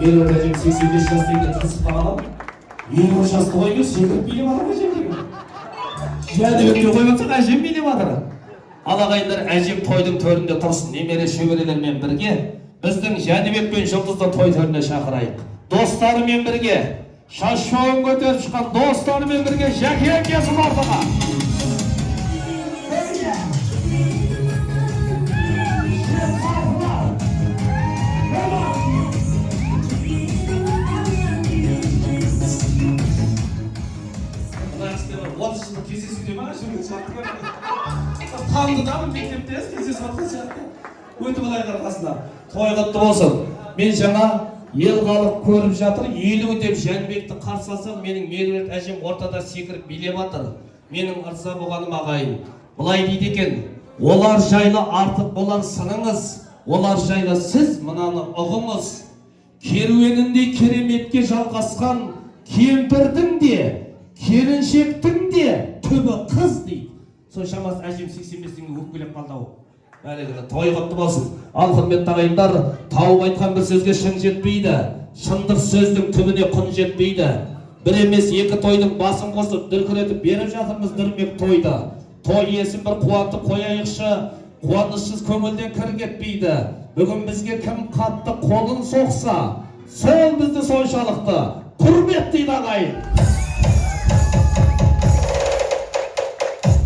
Меруерт әжем 85 жаста екен, тырысып қалған. 50 жасты қойып секіріп билеп жатыр әжем деген. Жәнібекке қойып жатсақ, әжем билеп жатыр. Ал, ағайындар, әжем тойдың төрінде тұрсын, немере шөберелермен бірге. Біздің Жәнібек пен Жұлдызды той төріне шақырайық. Достарымен бірге, шашбауын көтеріп шыққан достарымен бірге Жәкен келсін ортаға. Бірге. Шеф-поварлар. Мына кісілер 30 жылдық кездесуде ма жүрген сияқты. Танды да, бір мектепте кездесіп жатқан сияқты. Өтіп алайық арқасына. Той құтты болсын. Мен жаңа ел халық көріп жатыр, 50 деп Жәнібекті қарсы алсам, менің Меруерт әжем ортада секіріп билеп жатыр. Менің ырза болғаным, ағайын, былай дейді екен: олар жайлы артық болар сыныңыз, олар жайлы сіз мынаны ұғыңыз: керуеніндей кереметке жалғасқан кемпірдің де, келіншектің де түбі қыз дейді. Сол шамасы әжем 85-тен өкпелеп қалды ау. Бәрекелді, той құтты болсын. Ал, құрметті ағайындар, тауып айтқан бір сөзге шын жетпейді, шындық сөздің түбіне құн жетпейді. Бір емес, екі тойдың басын қосып, дүркіретіп беріп жатырмыз дүрмек тойды. Той иесін бір қуантып қояйықшы, қуанышсыз көңілден кір кетпейді. Бүгін бізге кім қатты қолын соқса, сол бізді соншалықты құрметтейді, ағайын.